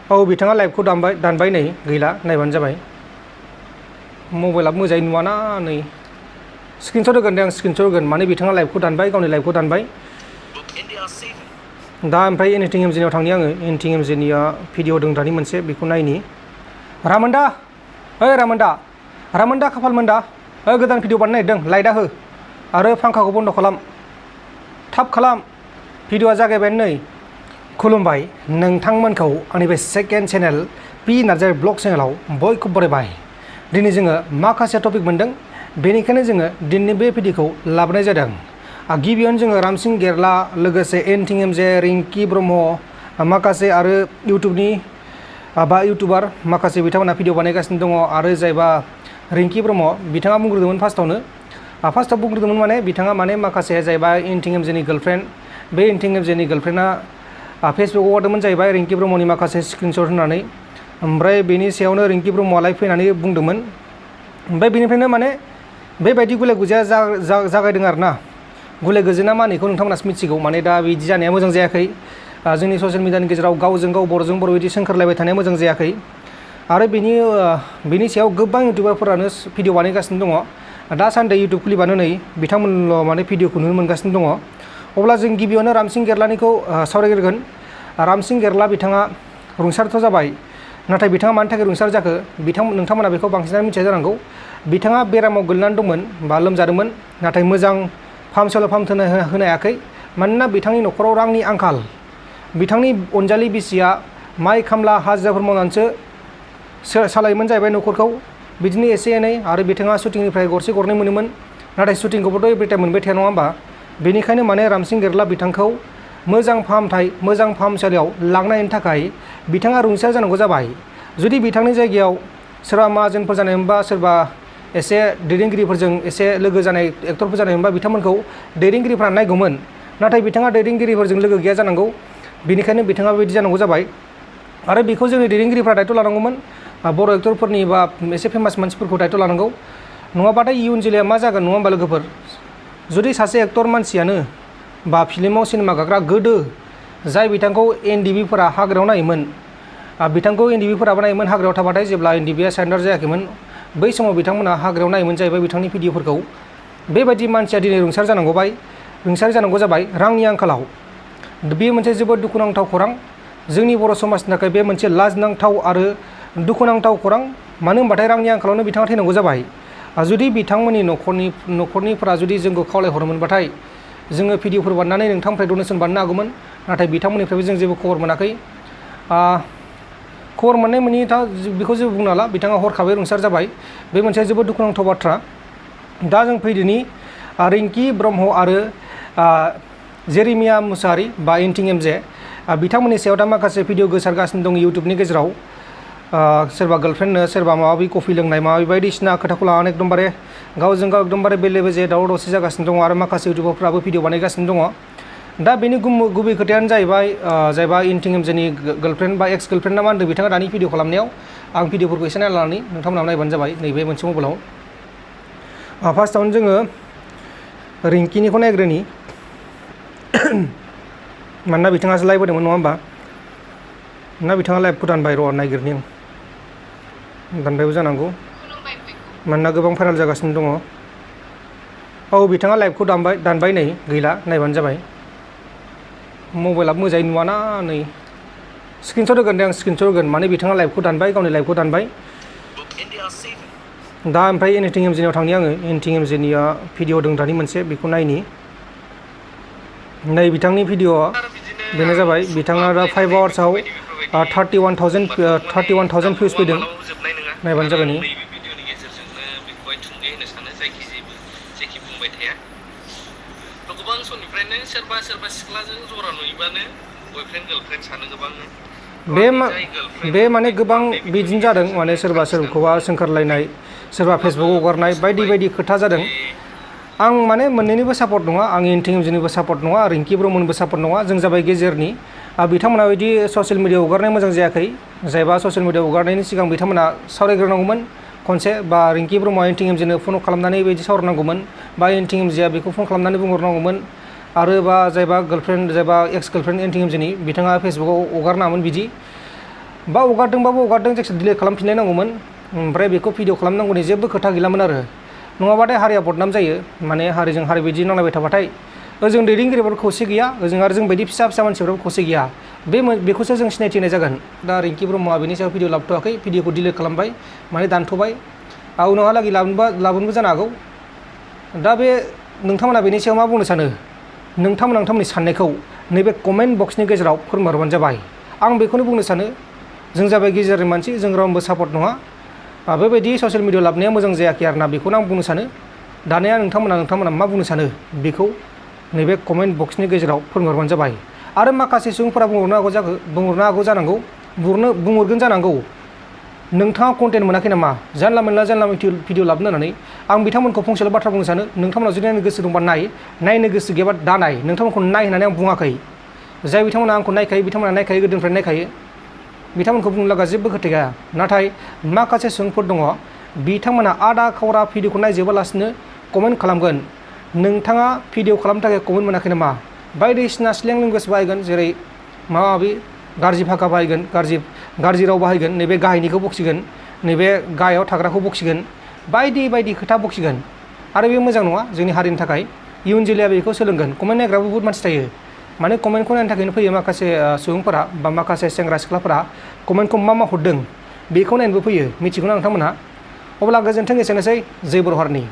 औ बिथाङा लाइभखौ दानबाय नै गैला नायबानो जाबाय मबाइला मोजाङै नुवाना नै स्क्रिनशट होगोन दे आं स्क्रिनशट होगोन माने बिथाङा लाइभखौ दानबाय गावनि लाइभखौ दानबाय दा ओमफ्राय एनिथिं एमजेनियाव थांनि आङो एनिथिं एमजेनिया भिडिअ दं दानि मोनसे बेखौ नायनि रामोनदा ओइ रामोनदा खाफालमोनदा गोदान भिडिअ बानायनो नागिरदों लाइटआ हो आरो फांखाखौ बन्द खालाम थाब खालाम भिडिअआ जागायबाय नै खुलुमबाय नोंथांमोनखौ आंनि बे second channel P Narzary blog चेनेलाव बयखौबो बरायबाय दिनै जोङो माखासे टपिक मोनदों बेनिखायनो जोङो दिनैनि बे भिडिअखौ लाबोनाय जादों गिबियावनो जोङो रामसिं गेरला लोगोसे एनिथिं एमजे रिंकि ब्रह्म माखासे आरो इउटुबनि बा इउटुबार माखासे बिथांमोना भिडिअ बानायगासिनो दङ आरो जायबा रिंकि ब्रह्म बिथाङा बुंग्रोदोंमोन फार्स्टआव बुंग्रोदोंमोन माने बिथाङा माने माखासे जायबा एनिथिं एमजेनि गार्लफ्रेन्ड बे एनिथिं एमजेनि गार्लफ्रेन्डआ फेसबुकआव हगारदोंमोन जाहैबाय रिंकि ब्रह्मनि माखासे स्क्रिनशट होनानै ओमफ्राय बेनि सायावनो रिंकि ब्रह्मआलाय फैनानै बुंदोंमोन ओमफ्राय बेनिफ्रायनो माने बेबायदि गुलाय गुजाया जागायदों आरोना गुलाय गुजाया मा होनो नोंथांमोनासो मिथिगौ माने दा बिदि जानाया मोजां जायाखै जोंनि ससियेल मिडियानि गेजेराव गावजों गाव बर'जों बर' बिदि सोंखारलायबाय थानाया मोजां जायाखै आरो बेनि सायाव गोबां इउटुबारफोरानो भिडिअ बानायगासिनो दङ दासान्दि इउटुब खुलिबानो नै बिथांमोनल' माने भिडिअखौ नुनो मोनगासिनो दङ अब्ला जों गिबियावनो रामसिं गेरलानिखौ सावरायग्रोगोन रामसिं गेरला बिथाङा रुंसारथ' जाबाय नाथाय बिथाङा मानि थाखाय रुंसार जाखो नोंथांमोना बेखौ बांसिनानो मिथिया जानांगौ बिथाङा बेरामाव गोलैनानै दंमोन बा लोमजादोंमोन नाथाय मोजां फाहामसालियाव फाहामथाय होनो हायाखै मानोना बिथांनि न'खराव रांनि आंखाल बिथांनि अनजालि बिसिया माइ खामला हाजिराफोर मावनानैसो सालायोमोन जाहैबाय न'खरखौ बिदिनो एसे एनै आरो बिथाङा शुटिंनिफ्राय गरसे गरनै मोनोमोन नाथाय शुटिंखौबोथ' एभ्रि टाइम मोनबाय थाया नङा होमबा बेनिखायनो माने रामसिं गेरला बिथांखौ मोजां फाहामसालियाव लांनायनि थाखाय बिथाङा रुंसार जानांगौ जाबाय जुदि बिथांनि जायगायाव सोरबा माहाजोनफोर जानायमोनबा सोरबा एसे दैदेनगिरिफोरजों एसे लोगो जानाय एक्टरफोर जानायमोनबा बिथांमोनखौ दैदेनगिरिफ्रा नायगौमोन नाथाय बिथाङा दैदेनगिरिफोरजों लोगो गैया जानांगौ बेनिखायनो बिथाङा बेबायदि जानांगौ जाबाय आरो बेखौ जोंनि दैदेनगिरिफ्रा दायथ' लानांगौमोन बर' एक्टरफोरनि बा एसे फेमास मानसिफोरखौ दायथ' लानांगौ नङाबाथाय इयुन जोलैया मा जागोन नङा होमबा लोगोफोर जुदि सासे एक्टर मानसियानो बा फिल्माव सिनेमा गाग्रा गोदो जाय बिथांखौ एनडिबिफोरा हाग्रायाव नायोमोन बिथांखौ एनडिबिफोराबो नायोमोन हाग्रायाव थाबाथाय जेब्ला एनडिबिया सारेन्डार जायाखैमोन बै समाव बिथांमोना हाग्रायाव नायोमोन जाहैबाय बिथांनि भिडिअफोरखौ बेबायदि मानसिया दिनै रुंसार जानांगौ जाबाय रांनि आंखालाव बेयो मोनसे जोबोद दुखुनांथाव खौरां जोंनि बर' समाजनि थाखाय बे मोनसे लाजिनांथाव आरो दुखुनांथाव खौरां मानो होनबाथाय रांनि आंखालावनो बिथाङा थैनांगौ जाबाय जुदि बिथांमोननि न'खरनिफोरा जुदि जोंखौ खावलायहरोमोनबाथाय जोङो भिडिअफोर बानायनानै नोंथांनिफ्राय डनेसन बानायनो हागौमोन नाथाय बिथांमोननिफ्रायबो जों जेबो खबर मोनाखै खबर मोननाय मोनि बेखौ जेबो बुंनो हाला बिथाङा हरखाबै रुंसार जाबाय बे मोनसे जोबोद दुखुनांथाव बाथ्रा दा जों फैदिनि रिंकि ब्रह्म आरो जेरिमिया मुसाहारि बा एनिथिं एमजे बिथांमोननि सायाव दा माखासे भिडिअ गोसारगासिनो दं इउटुबनि गेजेराव सोरबा गार्लफ्रेन्डनो सोरबा माबा कफि लोंनाय माबा बायदिसिना खोथाखौ लानानै एकदमबारे गावजों गाव एकदमबारे बेले बेजे दावराव दावसि जागासिनो दङ आरो माखासे इउटुबारफ्राबो भिडिअ बानायगासिनो दङ दा बेनि गुबै खोथायानो जाहैबाय जायबा एनिथिं एमजेनि गार्लफ्रेन्ड बा एक्स गार्लफ्रेन्डना मा होनदों बिथाङा दानि भिडिअ खालामनायाव आं भिडिअफोरखौ एसे नायनानै नोंथांमोनाव नायबानो जाबाय नैबे मोनसे मबाइलाव फार्स्टआवनो जोङो रिंकिनिखौ नायग्रोनि मानोना बिथाङासो लाइभ होदोंमोन नङा होमबा ना बिथाङा लाइभखौ दानबाय र' नायगिरनि आं दानबायबो जानांगौ मानोना गोबां भाइरेल जागासिनो दङ औ बिथाङा लाइभखौ दानबाय नै गैला नायबानो जाबाय मबाइला मोजाङै नुवाना नै स्क्रिनशट होगोन दे आं स्क्रिनशट होगोन माने बिथाङा लाइभखौ दानबाय गावनि लाइभखौ दानबाय दा ओमफ्राय एनिथिं एमजेनियाव थांनि आङो एनिथिं एमजेनिया भिडिअ दं दानि मोनसे बेखौ नायनि नै बिथांनि भिडिअआ बेनो जाबाय बिथाङा दा 5 आवार्सआव 31,000 भिउस फैदों नायबानो जाबाय नै गोबां समनिफ्रायनो सोरबा सिख्लाजों जरा नुयोबानो बयफ्रेन्ड गार्लफ्रेन्ड सानो गोबांनो बे माने गोबां बिदिनो जादों माने सोरबा सोरखौबा सोंखारलायनाय सोरबा फेसबुक हगारनाय बायदि खोथा जादों आं माने मोननैनिबो सापर्ट नङा आं एनिथिं एमजेनिबो सापर्ट नङा रिंकि ब्रह्मनिबो सापर्ट नङा जों जाबाय गेजेरनि बिथांमोना बिदि ससियेल मिडियायाव हगारनाय मोजां जायाखै जायबा ससियेल मिडियायाव हगारनायनि सिगां बिथांमोना सावरायग्रोनांगौमोन खनसे बा रिंकि ब्रह्मआ एनिथिं एमजेनो फन खालामनानै बेबायदि सावरायनांगौमोन बा एनिथिं एमजेआ बेखौ फन खालामनानै बुंहरनांगौमोन आरो बा जायबा गार्लफ्रेन्ड जायबा एक्स गार्लफ्रेन्ड एनिथिं एमजेनि बिथाङा फेसबुकाव हगारनामोन बिदि बा हगारदोंबाबो हगारदों जायखिया डिलिट खालामफिनलायनांगौमोन ओमफ्राय बेखौ भिडिअ खालामनांगौनि जेबो खोथा गैलामोन आरो नङाबाथाय हारिया बदनाम जायो माने हारिजों हारि बिदि नांलायबाय थाबाथाय ओजों दैदेनगिरिफोर खौसे गैया ओजों आरो जों बायदि फिसा फिसा मानसिफोराबो खौसे गैया बेखौसो जों सिनायथि होनाय जागोन दा रिंकि ब्रह्मआ बेनि सायाव भिडिअ लाबोथ'वाखै भिडिअखौ डिलिट खालामबाय माने दानथ'बाय उनावहालागै लाबोनोबो जानो हागौ दा बे नोंथांमोना बेनि सायाव मा बुंनो सानो नोंथांमोननि साननायखौ नैबे कमेन्ट बक्सनि गेजेराव फोरमायहरबानो जाबाय आं बेखौनो बुंनो सानो जों जाबाय गेजेरनि मानसि जों रावनोबो सापर्ट नङा बेबायदि ससियेल मिडियाआव लाबोनाया मोजां जायाखै आरोना बेखौनो आं बुंनो सानो दानिया नोंथांमोना मा बुंनो सानो बेखौ नैबे कमेन्ट बक्सनि गेजेराव फोरमायहरबानो जाबाय आरो माखासे सुबुंफोरा बुंहरनो हागौ जानांगौ बुंहरगोन जानांगौ नोंथाङा कन्टेन्ट मोनाखै नामा जानला मोनला भिडिअ लाबोनो होननानै आं बिथांमोनखौ फंसेल' बाथ्रा बुंनो सानो नोंथांमोनाव जुदि नायनो गोसो दंबा नायनो गोसो गैयाबा दा नाय नोंथांमोनखौ नाय होननानै आं बुङाखै जाय बिथांमोना आंखौ नायखायो बिथांमोना नायखायो गोदोनिफ्राय नायखायो बिथांमोनखौ बुंनो लागा जेबो खोथा गैया नाथाय माखासे सुबुंफोर दङ बिथांमोना आदा खावरा भिडिअखौ नायजोबालासिनो कमेन्ट खालामगोन नोंथाङा भिडिअ खालामनो थाखाय कमेन्ट मोनाखै नामा बायदिसिना स्लें लेंगुवेज बाहायगोन जेरै माबा माबि गाज्रि भाषा बाहायगोन गाज्रि राव बाहायगोन नैबे गाहायनिखौ बखिगोन नैबे गाहायाव थाग्राखौ बखिगोन बायदि खोथा बखिगोन आरो बे मोजां नङा जोंनि हारिनि थाखाय इयुन जोलैया बेखौ सोलोंगोन कमेन्ट नायग्राबो बहुत मानसि थायो माने कमेन्टखौ नायनो थाखायनो फैयो माखासे सुबुंफोरा बा माखासे सेंग्रा सिख्लाफोरा कमेन्टखौ मा हरदों बेखौ नायनोबो फैयो मिथिगौना नोंथांमोनहा अब्ला गोजोन्थों एसेनोसै जय बर' हारिनि